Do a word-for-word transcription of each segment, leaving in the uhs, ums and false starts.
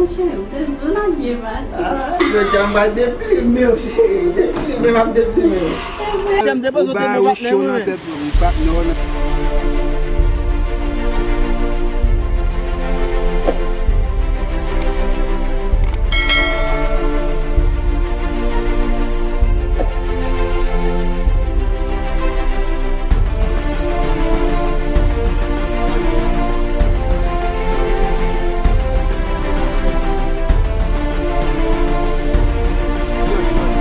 Cheri, m te di w l ap byen pase. Ah, jodi a m pral deprime w, cheri. Deprime, m ap deprime w. Chè m depoze w te nou patnè wi, men.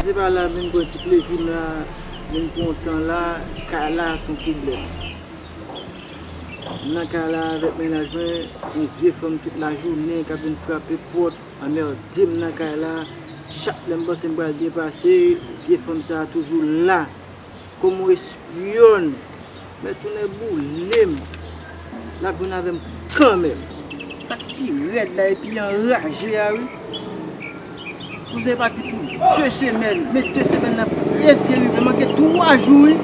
Se pa la vin pran ti plezi m la, vin pran tan la, kay la se yon pwoblèm. M nan kay la avèk mennaj mwen, yon vye fanm tout lajounen k ap vin frape pòt, anmède m nan kay la. Chak lè m panse m pral byen pase, vye fanm sa a toujou la. Kòm yon espyòn, mèt tounen boule m. L ap jwenn avè m kanmenm. Sa k pi rèd la, epi anraje a, wi. Kouzen pati pou de semèn, men de semèn nan prèske rive, manke twa jou, wi.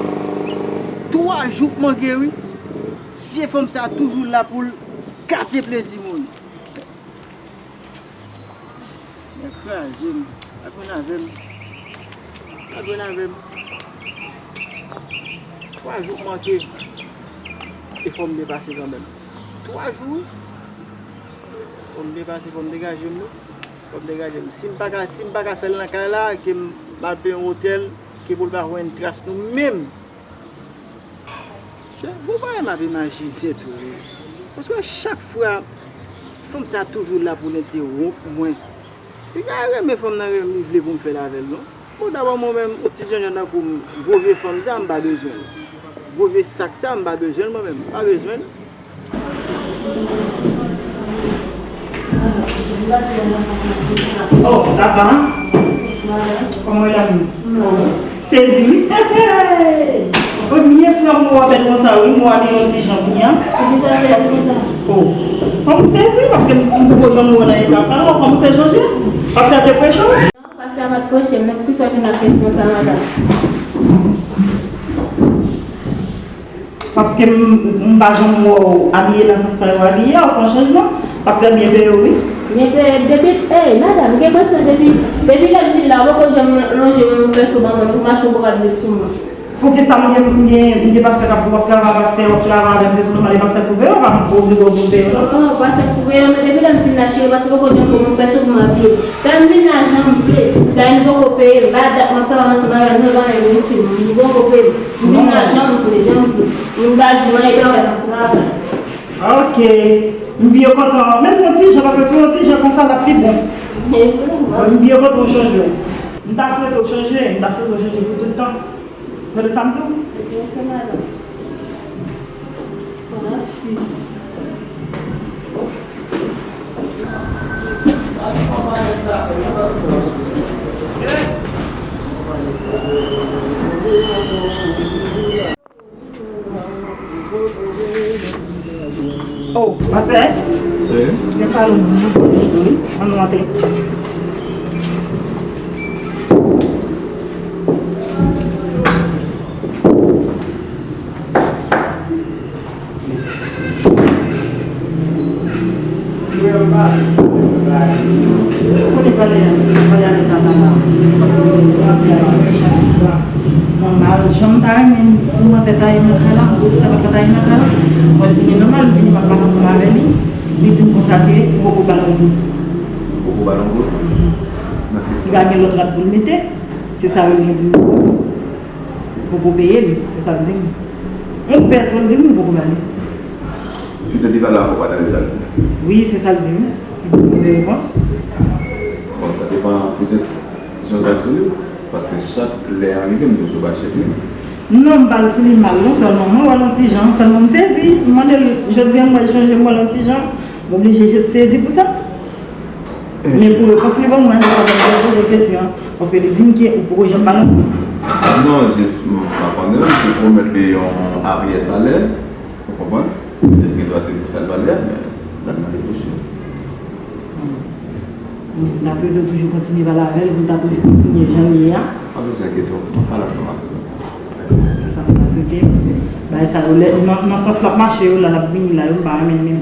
Twa jou k manke, wi. Vye fanm sa a toujou la pou l gate plezi moun. Nèg kraze m. Pa jwenn avè m. Pa jwenn avè m. Twa jou k manke. E fò m depase kanmenm. Twa jou, wi. Fò m depase, fò m degaje m, wi. Fò m degaje m. Si m pa ka, si m pa ka fè l nan kay la, ke m al peye yon otèl, ke pou l pa jwenn tras nou menm. Bon bagay m ap imajine tou wi. Paske chak fwa, fanm sa toujou la pou l entewonp mwen. Li ka renmen fanm nan, renmen li vle pou m fè l avè l non. Bon, dabò mwen menm, yon ti janjan tankou m, gwo vye fanm sa, m pa bezwen l. Gwo vye sak sa, m pa bezwen l mwen menm. M pa bezwen l. Oh, papa. Kòman w ye la menm? Sezi wi. Premye fwa m wè w apèl konsa wi, m wè w abiye yon ti jan kounye a. Poukisa w te abiye konsa? Oh. Kòm sezi, paske m poko janm wè w nan eta sa, kòm w te chanje? Paske w te preche w? Non, pastè a pa t preche m, men poukisa w vin ak kesyon sa, madanm? Paske m, m pa janm wè w abiye nan sans sa yo abiye a, ou pran chanjman. Pastè byen peye w, wi. Byen peye, depi, ey, madanm, gen presyon depi, depi lè m vin la, ou poko janm lonje yon pèso ban mwen, pou mache ou poko ap vin sou mwen. Poukisa m gen, m gen, m gen pastè k ap, w ap travay, pastè, w ap travay avè m, se pou nòmal, e pastè k pou peye w, pa m oblije w pou m peye w, non. Oh, pastè k pou peye w, men depi lè m vin la, cheri, pastè poko janm ban mwen pèso pou m abiye. Lè m vin la, jan m vle, dayè li poko peye m, ba dat m ap travay ansanm avè l, mwen pa gen itil, li poko peye m. M vin la jan m vle, jan m vle. Moun pa di mwen e travay nan travay. Ok. M byen kontan. Menm yon ti jan, paske sou yon ti jan konsa, l ap pi bon. M byen kontan w chanje. M ta swete w chanje, m ta swete w chanje pou tout tan. Tande sa m di w? Ebyen, ok, madanm. Mèsi. Oh, pastè? Wi. Gen salon moun nan pou nou wi. Ann nou antre. Ou konnen pale a, pale a nèg la papa. Nòmal, jan m ta renmen pou mwen fè taye nan kay la, pou sa pa fè taye nan kay la. Mwen vini nòmal, vini m ap pale ansanm avè li. Li di m konsa ke ou poko ba l yon goud. Ou poko ba l yon goud? Li pa gen lòt rad pou l mete. Se sa yo gen pou l. Poko peye l, se sa l di m. Yon pèsonn di m li poko ba li. Petèt li pa la ankò, pa tande sa l di. Wi, se sa l di m. Li poko peye l, bon. Bon, sa depann petèt jan w ta sou li, paske chak lè a rive, m toujou ba chèk li. Non, m pa l sou li mal, non, sèlman mwen wè l yon ti jan, sèlman m sezi. M mande l, jodi a m wè l chanje, m wè l yon ti jan, m oblije jis sezi pou sa. Men pou repons li ban mwen, m pa konn poze kesyon an, paske li di m ke ou poko janm ba l yon goud. Non, jis m pa konnen, m te pwomèt li yon aryè salè, ou konprann? Petèt gen dwa se pou sa l pa lè, men l ap mande touche. M ta swete w toujou kontinye pale avè l, pou l ta toujou kontinye jan l ye a. Pa bezwen enkyete w, m ap pale ansanm avè l. Se sa m ta swete, paske bagay sa yo, lè, nan, nan sans l ap mache yo, la l ap vini la yo, m pa renmen l menm.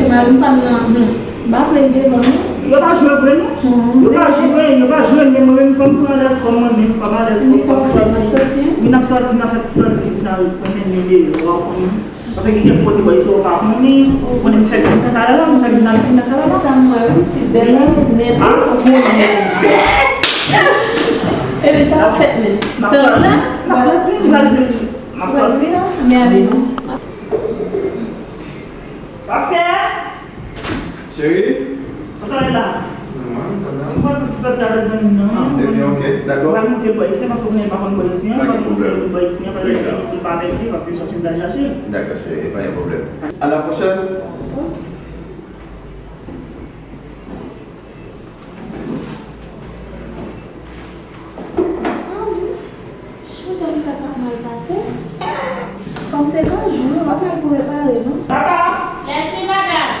Kote mari m pa m nan, hmm. M pa vle m devan non. Yo pa jwe vre non. Yo pa jwe, yo pa jwe, men mwen menm kòm m alèz kòm mwen menm, kòm alèz kòm kòm sòti. Wi, n ap sòti, n ap fè sòti, n al pran men nou deyò, w ap konprann. Paske gen kèk kote bò isit ou pa konnen, ou konnen m fèk vin nan Kalala, m fèk vin nan Kalala. Sa m wè wi, ti bèl nèt, gwo nèt. Epi sa ap fèt menm. Tande la? N ap sòti, n ap sòti. Men ale non. Pastè! Cheri? Sa w ap fè la? Mwen, mwen, mwen. Mwen pa tout pèp la bezwen m nan. Ah, ebyen, ok, dakò. Mwen monte bò isi, paske ou konnen m pa konn bò isi an, mwen monte bò isi an, paske se yon ti pa mèsi, paske se yon ti vlaj chache. Dakò, cheri, pa gen pwoblèm. À la prochaine. Ah wi, chantè m fè pa mal pase. Kòm se granjou, nou pa pral pou repare non. Papa! Mèsi, madanm.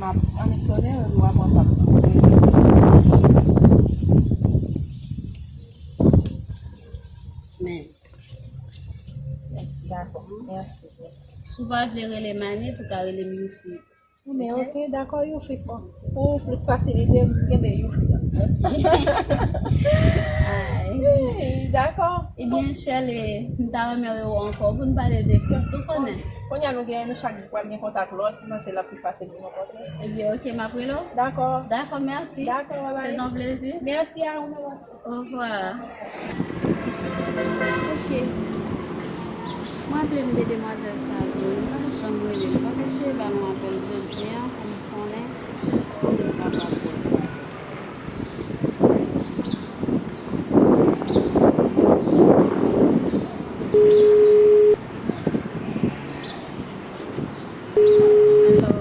M ap annik sonnen w epi w ap wè m p ap. Men. Dakò, mèsi. Si w pa vle rele m Anit, ou ka rele m Youfi. Men ok, dakò, Youfi, bon. Pou plis fasilite, m kenbe Youfi an. Ay. Wi, dakò. Ebyen, Shirley, m ta renmen wè w ankò pou n pale de plis, ou konnen. Kounye a nou gen, nou chak pral gen kontak lòt, m panse l ap pi fasil pou nou kontre. Ebyen, ok, m ap rele w. Dakò. Dakò, mèsi. Dakò, bye bye. Se yon plezi. Mèsi a ou, mèsi. Ovwa. Ok. Mwen aple m de demwazèl sa tou. Li pa janm rele. M ap eseye ba nou apèl jodi a pou m konnen si l kapab rele. Hello.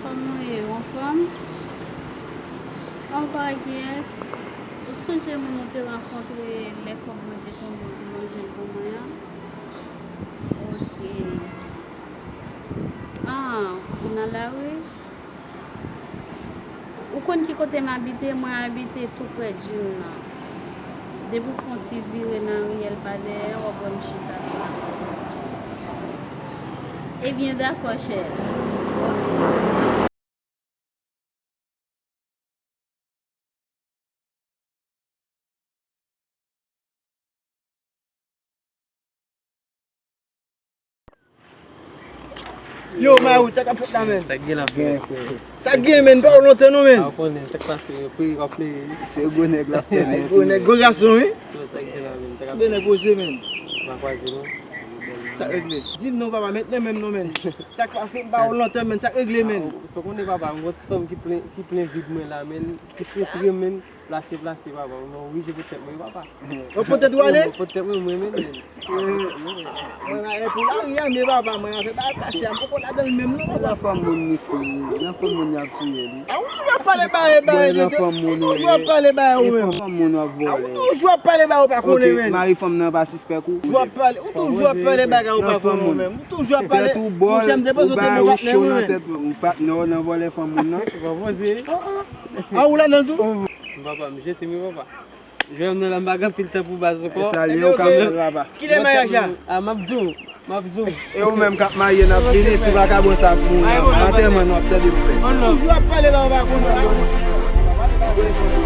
Kòman w ye, w anfòm? Anba, yes. Ou sonje moun ou te rankontre lè kòb mwen te tonbe, ou te manje l pou mwen an? Ok. Ah, ou nan lari? Ou konn ki kote m abite? Mwen abite tou prè Jim nan. Depi w fè yon ti vire nan riyèl pa dèyè, w ap wè m chita la. Ebyen, dakò, chè. Ok. Yo, Mayou, sa k ap fèt la, menn? Sa k gen la, frè? Sa k gen, menn? Pa w lontan, non, menn? A, w konnen, sa k pase, yo, pri w ap pleye. Se gwo nèg la, frè. Gwo nèg, gwo gason, wi. Yo, sa k gen la, menn? Sa k ap fèt? Gwo nèg poze, menn. Pa kwaze, non? Sa k regle? Di m non, papa, met nan men m, non, menn. Sa k pase, m pa w lontan, menn. Sa k regle, menn? A, w konnen, papa, m gon ti fanm ki plen, ki plen vid mwen la, menn. Ki sentre, menn. Plase, plase, papa. Non, wi, se pou tèt mwen, papa. Yo pote tou ale? Pou tèt mwen, mwen menm. Mwen, mwen, pou lari a, men papa, mwen, afè bagay plase a, m poko ladan l menm, non, papa. Nan fanm moun li fini, nan fanm moun y ap tiye li. A, ou toujou ap pale bagay, bagay, ou toujou ap pale bagay, ou menm. Fanm moun w ap vòlè. Ou toujou ap pale bagay, ou pa konnen, men. Mari fanm nan pa sispèk ou. Ou ap pale, ou toujou ap pale bagay, ou pa konnen, ou menm. Ou toujou ap pale. Monchè, m te panse ou te bon patnè, ou menm. Ou patnè w nan vòlè fanm moun nan. A, ou ladan tou? Papa, m jete, wi, papa. Jwè m nan la, m pa gen anpil tan pou baz ankò. Salye w kanmenm, papa. Kilè maryaj la? A, m ap di w, m ap di w. E ou menm k ap marye, n ap vini, si vagabon sa ap mouri, antèman nou ap tande pou fè. Toujou ap pale ba ou pa konn sa.